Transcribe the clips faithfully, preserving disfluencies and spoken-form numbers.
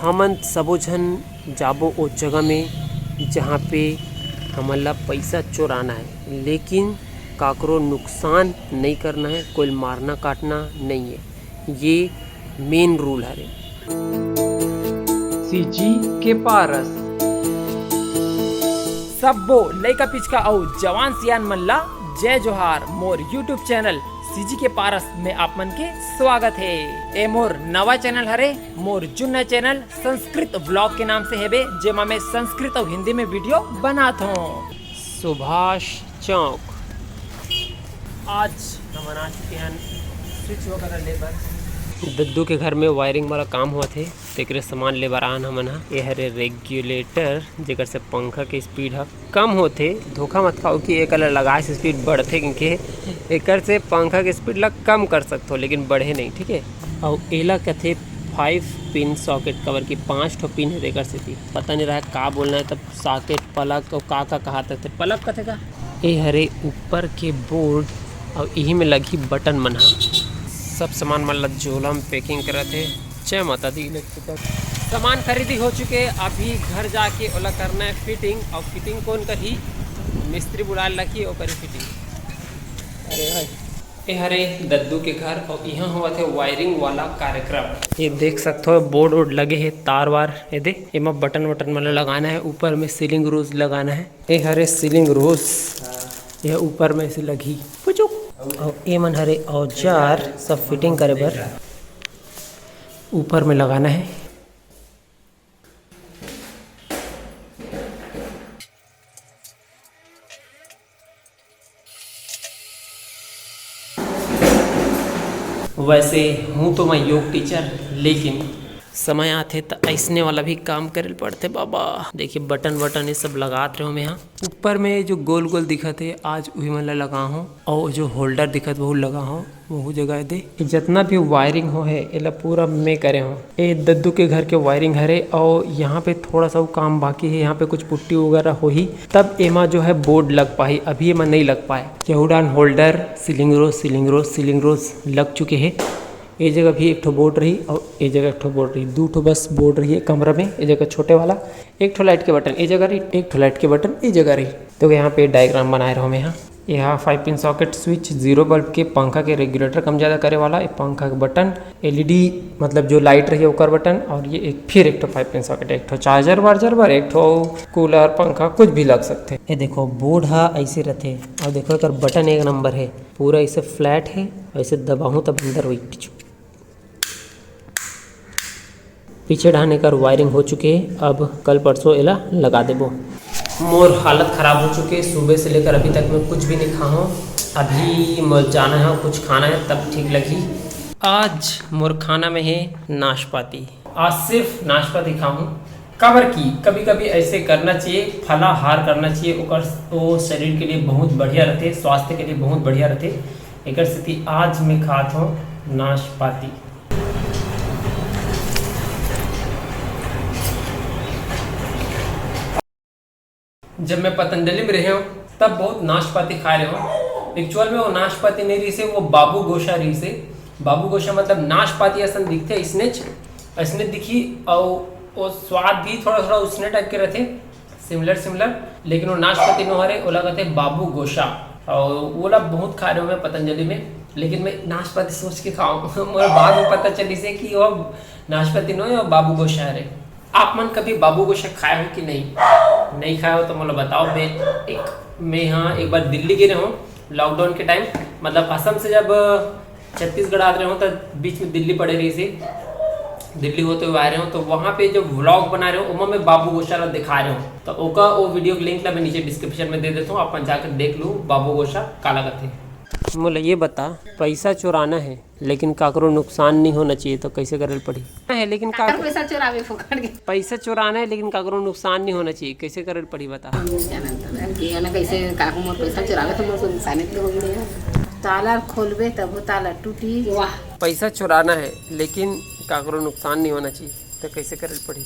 हमन सबो झन जाबो ओ जगह में, जहाँ पे हमन ला पैसा चुराना है, लेकिन काकरो नुकसान नहीं करना है, कोई मारना काटना नहीं है। ये मेन रूल हरे। सीजी के पारस। सब्बो लइका पिचका अउ जवान सियान मन ला जय जोहार। मोर YouTube चैनल सीजी के पारस में आप मन के स्वागत हे। ए मोर नवा चैनल हरे, मोर जुन्ना चैनल संस्कृत व्लॉग के नाम से हेबे, जेमा मैं संस्कृत अउ हिंदी में वीडियो बनात हों। सुभाष चौक। आज हमन आ चुके हन स्विच वगैरह ले बर। दद्दू के घर में वायरिंग वाला काम होत हे, तेकरे सामान ले बर आन हमन ह। ए हरे रेगुलेटर, जेकर से पंखा के स्पीड ह कम होथे। धोखा मत खाओ कि एकर ला लगाए से स्पीड बढ़थे, क्योंकि एकर से पंखा के स्पीड ला कम कर सकथो, लेकिन बढ़े नहीं, ठीक है। अउ एला कथे फाइव पिन सॉकेट, काबर कि पाँच ठो पिन है, तेकर सेती पता नहीं रहा का बोलना है, तब सॉकेट, प्लग अउ का का कहात रथे। प्लग कथे का? ए हरे ऊपर के बोर्ड अउ इही में लगही बटन मन ह। सब सामान मन ला झोला में पैकिंग करत हे। जय माता दी इलेक्ट्रिकल। सामान खरीदी हो चुके, अभी घर जाके ओला करना है फिटिंग। अउ फिटिंग कौन करही? मिस्त्री बुलाए ला कि ओ करही फिटिंग। अरे भाई, ए हरे दद्दू के घर अउ इहाँ होवत हे वायरिंग वाला कार्यक्रम। ये देख सकथो बोर्ड वोर्ड लगे हे, तार वार। ये दे, एमा बटन वटन मन ला लगाना है, ऊपर में सीलिंग रोज लगाना है। ए हरे सीलिंग रोज, ये ऊपर में से लगही। पुचुक। अउ ए मन हरे औजार, सब फिटिंग करे बर ऊपर में लगाना है। वैसे हूँ तो मैं योग टीचर, लेकिन समय आथे त अइसने वाला भी काम करे ल पड़थे बाबा। देखिए बटन वटन ये सब लगात रहे हो मैं, हाँ। ऊपर में जो गोल गोल दिखत हे, आज उही मन ला लगा हूँ, और जो होल्डर दिखत वहू लगा हूँ। वहू जगह दे। जतना भी वायरिंग हो हे, एला पूरा मैं करे हो। ए दद्दू के घर के वायरिंग हरे, और यहाँ पे थोड़ा सा वो काम बाकी है, यहाँ पे कुछ पुट्टी वगैरह होही, तब एमा जो है बोर्ड लग पाही। अभी एमा नहीं लग पाए। केहू डान होल्डर, सीलिंग रोज, सीलिंग रोज, सीलिंग रोज लग चुके हैं। ए जगह भी एक ठो बोर्ड रही और ए जगह एक ठो बोर्ड रही, दू ठो बस बोर्ड रही है कमरा में। ए जगह छोटे वाला एक ठो लाइट के बटन ए जगह रही, एक ठो लाइट के बटन ए जगह रही। तो यहाँ पे डायग्राम बनाए रहो मैं, हाँ। ये हा five pin socket switch, zero bulb के पंखा के रेगुलेटर कम ज़्यादा करे वाला, ये पंखा के बटन, एलईडी मतलब जो लाइट रही ओकर बटन, और ये एक फिर एक ठो फाइव पिन सॉकेट, एक ठो चार्जर वार्जर बर, एक ठो कूलर पंखा कुछ भी लग सकते। ये देखो बोर्ड हा ऐसे रहते, और देखो एकर बटन एक नंबर है, पूरा ऐसे फ्लैट है, ऐसे दबाहूँ तब अंदर वही पीछे डाहन एकर वायरिंग हो चुके हे। अब कल परसों एला लगा देबो। मोर हालत खराब हो चुके, सुबह से लेकर अभी तक मैं कुछ भी नहीं खा हूँ। अभी मोर जाना है, कुछ खाना है, तब ठीक लगी। आज मोर खाना में है नाशपाती। आज सिर्फ नाशपाती खाऊँ, काबर कि कभी कभी ऐसे करना चाहिए, फलाहार करना चाहिए, ओकर वो शरीर के लिए बहुत बढ़िया रहते, स्वास्थ्य के लिए बहुत बढ़िया रहते। एकर सेती आज मैं खात हूँ नाशपाती। जब मैं पतंजलि में रहे हूँ, तब बहुत नाशपाती खाए रहे हूँ। एक्चुअल में वो नाशपाती नहीं रही से, वो बाबू गोशा रही से। बाबू गोशा मतलब नाशपाती असन दिखते, इसने च-, इसने दिखी, और वो स्वाद भी थोड़ा थोड़ा उसने टाइप के रहते, सिमिलर सिमिलर। लेकिन वो नाशपाती नो हरे, ओला कहते बाबू गोशा। और ओला बहुत खा रहे हूँ मैं पतंजलि में, लेकिन मैं नाशपाती सोच के खाऊँ। मोला बाद में पता चली से कि वो नाशपाती नो है, वो बाबू गोशा हरे। आप मन कभी बाबू गोशा खाए हो कि नहीं? नहीं खाए हो तो मोला बताओ। मैं एक, मैं हाँ एक बार दिल्ली गे रहे हूँ लॉकडाउन के टाइम, मतलब असम से जब छत्तीसगढ़ आत रहे हो तो बीच में दिल्ली पड़े रही से, दिल्ली होते हुए आए रहे हो, तो वहाँ पे जो व्लॉग बना रहे हो ओमा मैं बाबू गोशा ला दिखा रहे हो, तो ओका वो वीडियो के लिंक ला मैं नीचे डिस्क्रिप्शन में दे देता हूँ, आप मन जाकर देख लो बाबू गोशा काला कथे। मोला ये बता, पैसा चुराना है लेकिन काकरो नुकसान नहीं होना चाहिए, तो कैसे करे ल पड़ी? है, लेकिन काकर काकरो पैसा चुरावे फोकट के। पैसा चुराना है लेकिन काकरो नुकसान नहीं होना चाहिए, कैसे करे ल पड़ी बता? हम नहीं जानत हन कि एना कैसे काकू मोर पैसा चुरावे तो मोर को नुकसान तो होई नहीं। ताला खोलबे तब वो ताला टूटी। वाह। पैसा चुराना है लेकिन काकरो नुकसान नहीं होना चाहिए, तो कैसे करे ल पड़ी?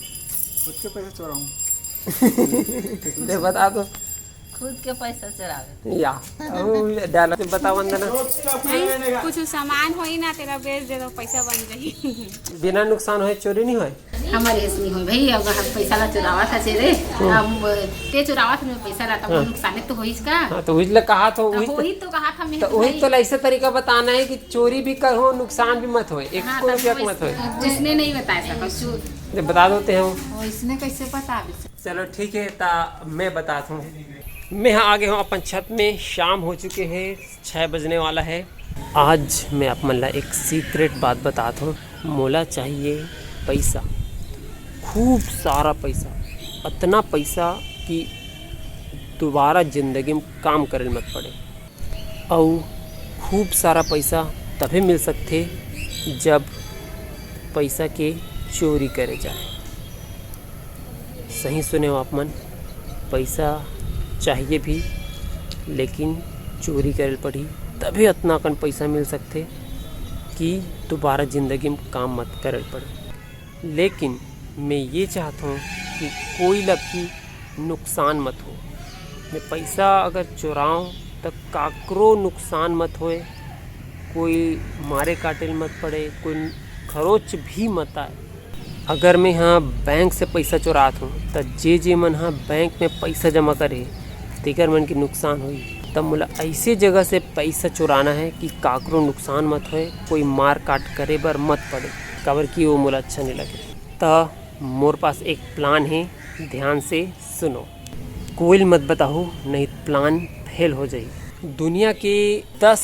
खुद के पैसा चुराऊं। दे बता दो। खुद के पैसा चुरावे। या, अउ dialogue बता वंदना। नहीं, कुछ सामान होई ना, तेला बेच दे तो पैसा बन जाही। बिना नुकसान होए चोरी नहीं होए। हमर ऐस नहीं होए भाई, अब हम पैसा ला चुरावत हस रे, अब ते चुरावत हस पैसा ला, तब हाँ। नुकसान तो होइस का? हाँ, तो उजला कहा तो तो उही वही तो कहा था मैं तो तो उही भाई। तो ऐसे तरीका बताना है कि चोरी भी कर हो, नुकसान भी मत होए, एक हाँ, को तब रुपया वो मत होए। इसने नहीं बताया था, बस चोर। जब बता देते हैं वो। वो इसने कैसे बता दे? चलो ठीक है, ता मैं बताता हूँ। मैं यहाँ आ गया हूँ अपन छत में, शाम हो चुके हैं, छः बजने वाला है। आज मैं आप मन ला एक सीक्रेट बात बताता हूँ। मोला चाहिए पैसा, खूब सारा पैसा, अतना पैसा कि दोबारा जिंदगी में काम करे ल मत पड़े। अउ खूब सारा पैसा तभे मिल सकथे, जब पैसा के चोरी करे जाए। सही सुने हो आप मन, पैसा चाहिए भी, लेकिन चोरी करे ल पड़ही, तभे अतना अकन पैसा मिल सकथे कि दोबारा जिंदगी में काम मत करे ल पड़े। लेकिन मैं ये चाहत हूँ कि कोई ला भी नुकसान मत हो। मैं पैसा अगर चुराऊँ, त काकरो नुकसान मत होए, कोई मारे काटे ल मत पड़े, कोई खरोच भी मत आए। अगर मैं ह बैंक से पैसा चुरात हूँ, त जे जे मन ह बैंक में पैसा जमा करे, तेकर मन के नुकसान होही। त मोला ऐसे जगह से पैसा चुराना है कि काकरो नुकसान मत होए, कोई मार काट करे बर मत पड़े, काबर कि वो मोला अच्छा नहीं लगे। त मोर पास एक प्लान है, ध्यान से सुनो। कोई ल मत बताहू, नहीं प्लान फेल हो जाही। दुनिया के दस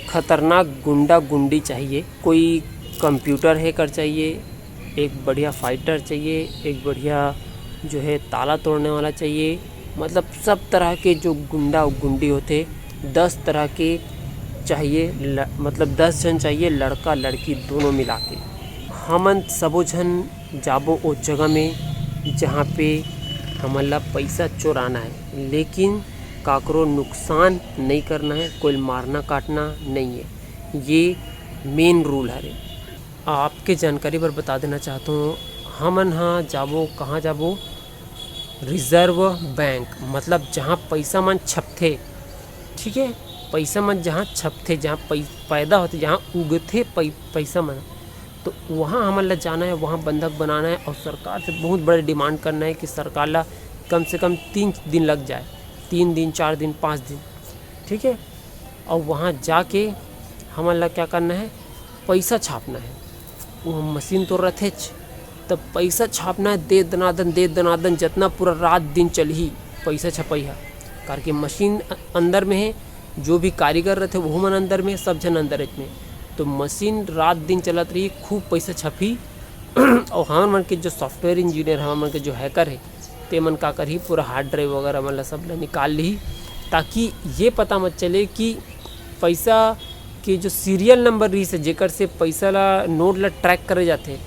खतरनाक गुंडा गुंडी चाहिए। कोई कंप्यूटर हैकर चाहिए, एक बढ़िया फाइटर चाहिए, एक बढ़िया जो है ताला तोड़ने वाला चाहिए। मतलब सब तरह के जो गुंडा गुंडी होथे, दस तरह के चाहिए, ल-, मतलब दस झन चाहिए, लड़का लड़की दोनों मिला के। हमन सबो झन जाबो ओ जगह में, जहाँ पे हमन ला पैसा चुराना है, लेकिन काकरो नुकसान नहीं करना है, कोई मारना काटना नहीं है। ये मेन रूल हरे। आपके जानकारी बर बता देना चाहता हूँ, हमन ह जाबो, कहाँ जाबो? रिजर्व बैंक, मतलब जहाँ पैसा मन छपथे, ठीक है, पैसा मन जहाँ छपथे, जहाँ पै-, पैदा होथे, जहाँ उगथे पै-, पैसा मन, तो वहाँ हमन ला जाना है, वहाँ बंधक बनाना है और सरकार से बहुत बड़े डिमांड करना है कि सरकार ला कम से कम तीन दिन लग जाए, तीन दिन, चार दिन, पाँच दिन, ठीक है। और वहाँ जाके हमन ला क्या करना है, पैसा छापना है। वो मशीन तो रथेच, तब पैसा छापना है, दे दनादन, दे दनादन, जितना पूरा रात दिन चलही पैसा छपई है। करके मशीन अ-, अंदर में है, जो भी कारीगर रहते, वो मन अंदर में, सब जन अंदर में। तो मशीन रात दिन चलत रही, खूब पैसा छपही। और हमर मन के जो सॉफ्टवेयर इंजीनियर, हमर मन के जो हैकर है, ते मन का करही, पूरा हार्ड ड्राइव वगैरह मन ला सब ला निकाल लिही, ताकि ये पता मत चले कि पैसा के जो सीरियल नंबर रहिस हे, जेकर से पैसा ला, नोट ला ट्रैक करे जाथे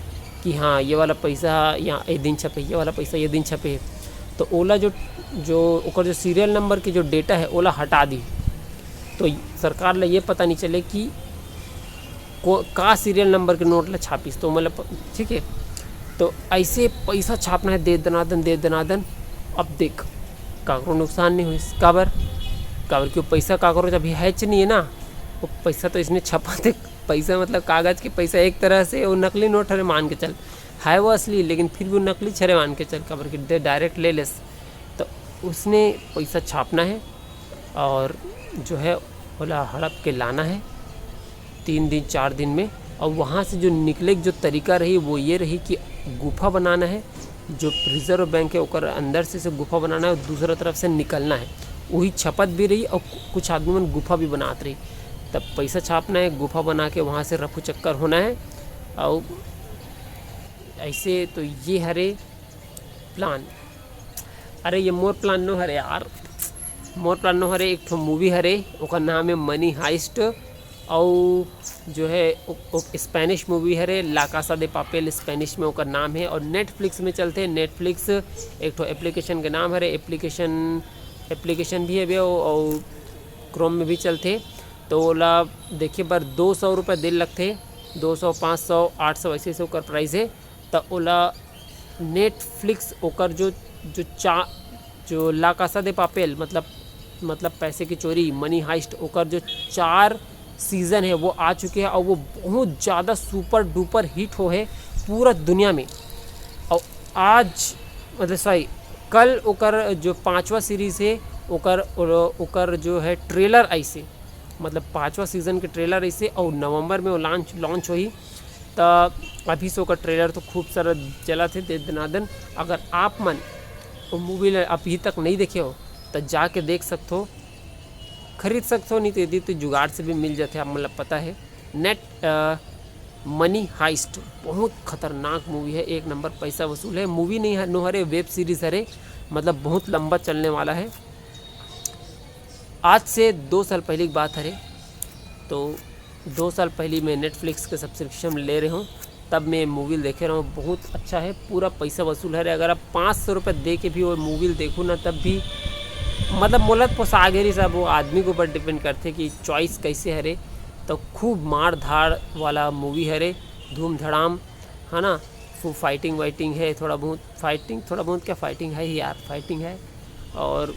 कि हाँ, ये वाला पैसा यहाँ ये दिन छपे, ये वाला पैसा ये दिन छपे, तो ओला जो, जो ओकर जो सीरियल नंबर के जो डेटा है, ओला हटा दी। तो सरकार ला ये पता नहीं चले कि को-, का सीरियल नंबर के नोट ला छापिस, तो मतलब, ठीक है। तो ऐसे पैसा छापना है, दे दनादन, दे दनादन। अब देख, काकरो नुकसान नहीं होइस। काबर? काबर कि वो पैसा काकरो अभी हैच नहीं है ना, वो पैसा तो इसने छपा दे। पैसा मतलब कागज के पैसा, एक तरह से वो नकली नोट हरे मान के चल, है वो असली, लेकिन फिर भी वो नकली छरे मान के चल, काबर कि डे-, डायरेक्ट ले लेस। तो उसने पैसा छापना है और जो है ओला हड़प के लाना है तीन दिन, चार दिन में। और वहाँ से जो निकले के जो तरीका रही, वो ये रही कि गुफा बनाना है, जो रिजर्व बैंक है, ओकर अंदर से, से गुफा बनाना है और दूसरा तरफ से निकलना है। वही छपत भी रही और कु-, कुछ आदमी मन गुफा भी बनात रही। तब पैसा छापना है, गुफा बना के वहाँ से रफू चक्कर होना है। और ऐसे तो ये हरे प्लान। अरे, ये मोर प्लान नो हरे यार, मोर प्लान नो हरे, एक ठो मूवी हरे, ओकर नाम है मनी हाइस्ट। और जो है, ओ, ओ, स्पेनिश मूवी हरे, ला कासा दे पापेल, स्पेनिश में ओकर नाम है। और नेटफ्लिक्स में चलथे। नेटफ्लिक्स एक ठो एप्लीकेशन के नाम हरे, एप्लीकेशन, एप्लीकेशन भी है, और क्रोम में भी चलथे। तो ओला देखे बर दो सौ रुपये दे लगथे, दो सौ, पाँच सौ, आठ सौ, ऐसे, ऐसे ओकर प्राइस है। त ओला नेटफ्लिक्स ओकर जो, जो चा-, जो ला कासा दे पापेल, मतलब मतलब पैसे की चोरी, मनी हाइस्ट, ओकर जो चार सीजन है वो आ चुके हैं और वो बहुत ज़्यादा सुपर डुपर हिट हो है पूरा दुनिया में। और आज, मतलब सॉरी, कल ओकर जो पांचवा सीरीज है ओकर ओकर जो है ट्रेलर ऐसे, मतलब पांचवा सीजन के ट्रेलर ऐसे और नवंबर में वो लॉन्च लॉन्च होही। त अभी से ओकर ट्रेलर तो खूब सारा चलत हे दे दनादन। अगर आप मन वो मूवी ल अभी तक नहीं देखे हो तो जाके देख सकथो, खरीद सकथो, नहीं तो यदि तो जुगाड़ से भी मिल जाते, आप मतलब पता है। नेट मनी हाइस्ट बहुत खतरनाक मूवी है, एक नंबर पैसा वसूल है। मूवी नहीं है, नो हरे, वेब सीरीज हरे, मतलब बहुत लंबा चलने वाला है। आज से दो साल पहले की बात हरे, तो दो साल पहले मैं नेटफ्लिक्स के सब्सक्रिप्शन ले रहे हूँ, तब मैं मूवी देखे रहा हूँ। बहुत अच्छा है, पूरा पैसा वसूल हरे। अगर आप पाँच सौ रुपये दे के भी वो मूवी देखो ना, तब भी मतलब मोला तो पोसा गे रही सब, वो आदमी के ऊपर डिपेंड करते कि चॉइस कैसे हरे। तो खूब मार धाड़ वाला मूवी हरे, धूम धड़ाम, है ना। खूब फाइटिंग वाइटिंग है, थोड़ा बहुत फाइटिंग, थोड़ा बहुत क्या फाइटिंग है ही यार, फाइटिंग है। और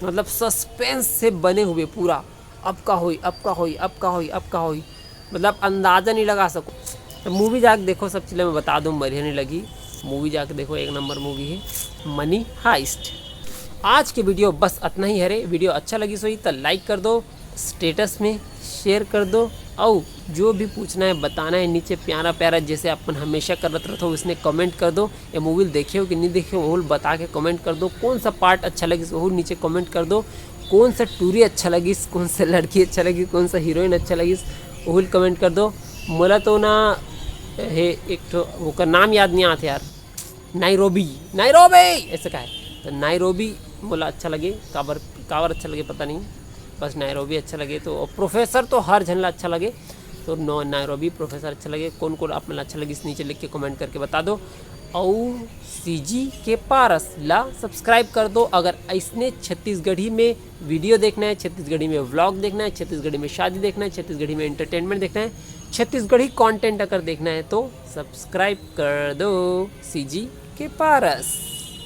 मतलब सस्पेंस से बने हुए पूरा, अब का होई, अब का होई, अब का होई, अब का होई, मतलब अंदाजा नहीं लगा सको। तो मूवी जाके देखो, सब चीज़ें मैं बता दूँ, मरिया नहीं लगी। मूवी जाके देखो, एक नंबर मूवी है मनी हाइस्ट। आज के वीडियो बस इतना ही हरे। वीडियो अच्छा लगी सोई तो लाइक कर दो, स्टेटस में शेयर कर दो, और जो भी पूछना है, बताना है, नीचे प्यारा प्यारा जैसे अपन हमेशा करत रहते हो, उसने कमेंट कर दो। ये मूवी देखे हो कि नहीं देखे हो, वो बता के कमेंट कर दो। कौन सा पार्ट अच्छा लगिस, वो नीचे कमेंट कर दो। कौन सा टूरी अच्छा लगिस, कौन सा लड़की अच्छा लगिस, कौन सा हीरोइन अच्छा लगिस, वो कमेंट कर दो। मोला तो ना, हे, एक ठो ओकर नाम याद नहीं आते यार, नाइरोबी, नाइरोबी ऐसे का है। तो नाइरोबी मोला अच्छा लगे। काबर, काबर अच्छा लगे पता नहीं, बस नाइरोबी अच्छा लगे। तो प्रोफेसर तो हर झन ला अच्छा लगे। तो नो, नाइरोबी प्रोफेसर अच्छा लगे। कौन कौन आप मन ला अच्छा लगिस, नीचे लिख के कमेंट करके बता दो। और सीजी के पारस ला सब्सक्राइब कर दो। अगर ऐसने छत्तीसगढ़ी में वीडियो देखना है, छत्तीसगढ़ी में व्लॉग देखना है, छत्तीसगढ़ी में शादी देखना है, छत्तीसगढ़ी में एंटरटेनमेंट देखना है, छत्तीसगढ़ी कंटेंट अगर देखना है तो सब्सक्राइब कर दो सीजी के पारस।